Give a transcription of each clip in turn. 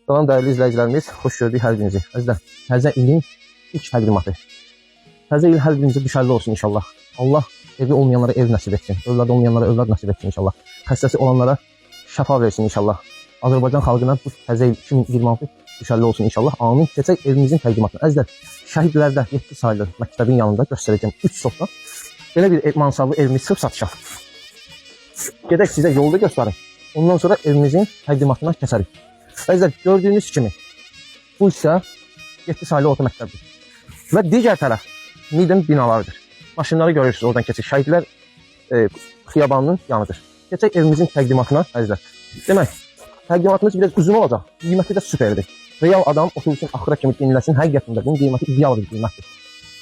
Salam dəyərli izləyicilərimiz, xoş gördük hər birinizi. Əzizlər, təzə ilin ilk təqdimatı. Təzə il hər birimizə düşərli olsun inşallah. Allah evi olmayanlara ev nəsib etsin, övladı olmayanlara övlad nəsib etsin inşallah. Xəstəsi olanlara şəfa versin inşallah. Azərbaycan xalqına bu təzə il 2026 düşərli olsun inşallah. Amin. Keçək evimizin təqdimatına. Əzizlər, Şəhidlərdə 7 saylı məktəbin yanında göstərəcəm 3 sotda. Belə bir ev, mansardlı evimiz çıxıb satışa. Gedək sizə yolda göstərim. Ondan sonra evimizin təqdimatına keçərik. Əzizlər, gördüyünüz kimi bu isə 7 saylı orta məktəbdir. Və digər tərəf Midin binalarıdır. Maşınları görürsünüz oradan keçir. Şəhidlər xiyabanının yanıdır. Keçək evimizin təqdimatına əzizlər. Demək, təqdimatımız biraz uzun olacaq. Qiyməti də süperdir. Real adam otursun axıra kimi dinləsin. Həqiqətən də bunun qiyməti ideal bir qiymətdir.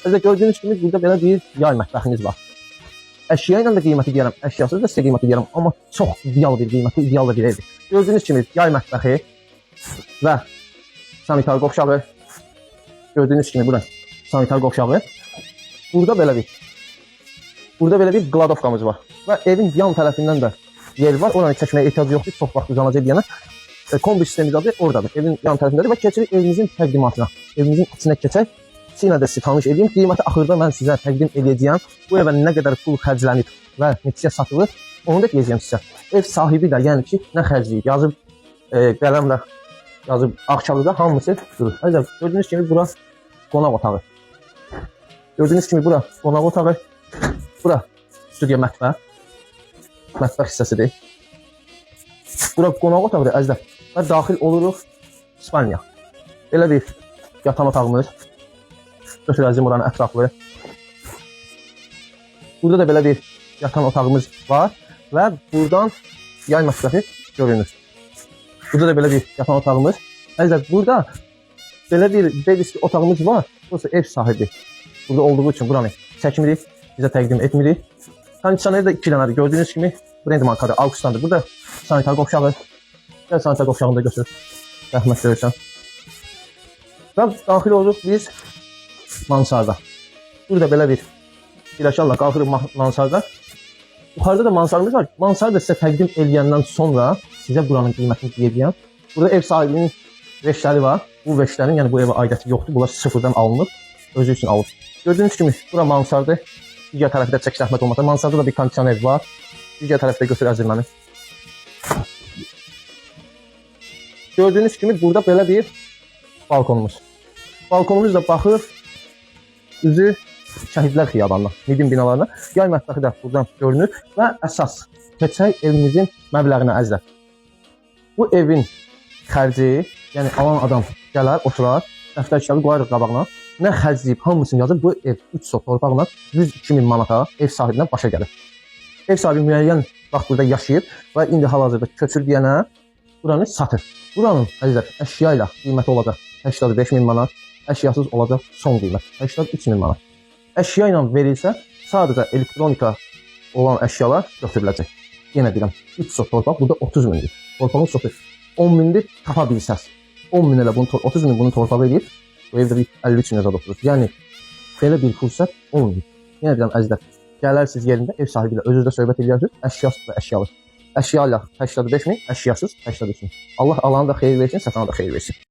Əzizlər, gördüyünüz kimi burada belə bir yay mətbəximiz var. Əşya ilə də qiyməti deyərəm, əşyasız da sizə qiyməti deyərəm, amma çox ideal bir qiyməti, ideal da bir evdir. Gördüyünüz kimi yay mətbəxi və sanitar qovşağı. Gördüyünüz kimi bura sanitar qovşağı. Burada belə bir Burada belə bir qladovkamız var. Və evin yan tərəfindən də yer var. Oranı çəkməyə ehtiyac yoxdur. Çox vaxt uzanacaq deyənə. Kombi sistemi adı oradadır. Evin yan tərəfindədir və keçirik evimizin təqdimatına. Evimizin içinə keçək. İçi ilə də sizi tanış edeyim. Qiyməti axırda mən sizə təqdim edəcəyəm. Bu evə nə qədər pul xərclənib və neçəyə satılır, onu da deyəcəyəm sizə. Ev sahibi də, yəni ki, nə xərcləyib, yazıb qələmlə yazıb ağ kağızda hamısı durur. Əzizlər, gördüyünüz kimi bura qonaq otağı. Gördüyünüz kimi bura qonaq otağı. Bura studiya mətbəx. Mətbəx hissəsidir. Bura qonaq otağıdır əzizlər. Və daxil oluruq spalnya. Belə bir yatan otağımız. Götür əzizim buranı ətraflı. Burada da belə bir yatan otağımız var və buradan yay mətbəxi görünür. Burada da belə bir yatan otağımız. Əzizlər, burada belə bir devis otağımız var. Burası ev sahibi. Burada olduğu üçün buranı çəkmirik, bizə təqdim etmirik. Kondisioner də 2 dənədir. Gördüyünüz kimi brend markadır, August'dandır. Burada sanitar qovşağı. Gəl sanitar qovşağını da götür. Rəhmət görürsən. Və daxil oluruq biz mansarda. Burada belə bir aşağıla qalxırıq mansarda. Yuxarıda da mansardımız var. Mansardı da sizə təqdim eləyəndən sonra sizə buranın qiymətini deyəcəyəm. Burada ev sahibinin veşləri var. Bu veşlərin, yəni bu evə aidiyyəti yoxdur. Bunlar sıfırdan alınıb, özü üçün alıb. Gördüyünüz kimi bura mansardır. Digər tərəfdə çək zəhmət olmasa. Mansarda da bir kondisioner var. Digər tərəfdə götür əzizim məni. Gördüyünüz kimi burada belə bir balkonumuz. Balkonumuz da baxır üzü Şəhidlər Xiyabanına, Midin binalarına. Yay mətbəxi də buradan görünür və əsas keçək evimizin məbləğinə əzizlər. Bu evin xərci, yəni alan adam gələr, oturar, dəftər kitabı qoyarıq qabağına. Nə xərcləyib hamısını yazıb bu ev 3 sot torpaqla 102 min manata ev sahibinə başa gəlir. Ev sahibi müəyyən vaxt burada yaşayır və indi hal-hazırda köçür deyənə buranı satır. Buranın əzizlər əşya ilə qiyməti olacaq 85 min manat, əşyasız olacaq son qiymət 83 min manat. Əşya ilə verilsə sadəcə elektronika olan əşyalar götürüləcək. Yenə deyirəm, 3 sot torpaq burada 30 mindir. Torpağın sotu 10 mindir, tapa bilsəz. 10 min elə bunu 30 min bunun torpağı eləyir. Bu evdə bir 53 min zad oturur. Yəni belə bir fürsət olmuyor. Yenə deyirəm əzizlər, gələrsiniz yerində ev sahibi ilə özünüzlə söhbət eləyərsiniz, əşyasız və əşyalı. Əşya ilə 85 min, əşyasız 83 min. Allah alana da xeyir versin, satana da xeyir versin.